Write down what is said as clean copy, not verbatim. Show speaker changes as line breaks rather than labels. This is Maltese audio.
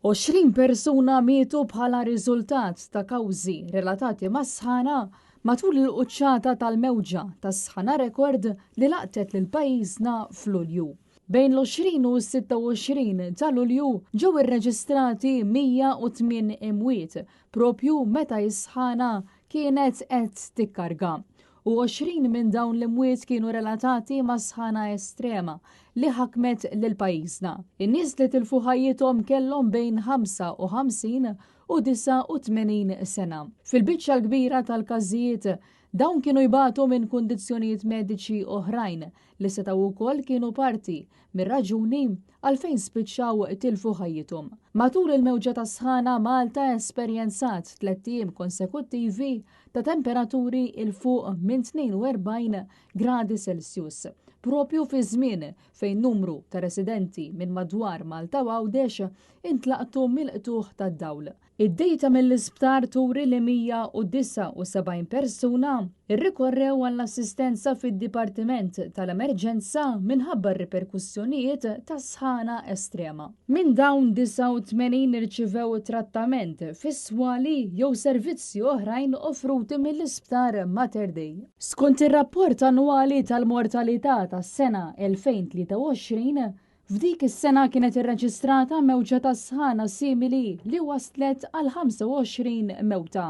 20 persuna mietu bħala riżultat ta' kawżi relatati mas-sħana matul il-quċċata tal-mewġa tas-sħana rekord li laqtet lil pajjiżna f'Lulju. Bejn l-20 u s-26 ta' Lulju ġew irreġistrati 108 imwiet propju meta s-sħana kienet qed tikkarga u 20 minn dawn l-imwiet kienu relatati ma' sħana estrema li ħakmet lil pajjiżna. In-nies li tilfu ħajjithom kellhom bejn 55 u 89 sena. Fil-biċċa l-kbira tal-każijiet, dawn kienu jbatu minn kundizzjonijiet mediċi oħrajn li setgħu wkoll kienu parti mir-raġuni għalfejn spiċċaw tilfu ħajjithom. Matul il-mewġa ta' sħana Malta esperjenzat tlett ijiem konsekuttivi ta' temperaturi 'il fuq minn 42 gradi Celsius, propju fi żmien fejn numru ta' residenti minn madwar Malta u Għawdex intlaqtu mill-qtugħ tad-dawl. Id-dejta mill-isptar turi li 179 persuna rrikorrew għall-assistenza fid-dipartiment tal-emerġenza minħabba r-riperkussjonijiet tas-sħana estrema. Minn dawn 89 irċivew trattament fis-swali jew servizzi oħrajn offruti mill-Isptar Mater Dei. Skont ir-rapport annwali tal-mortalità tas-sena 2023, F'dik is-sena kienet irreġistrata mewġa ta' sħana simili li wasslet għal 25 mewta.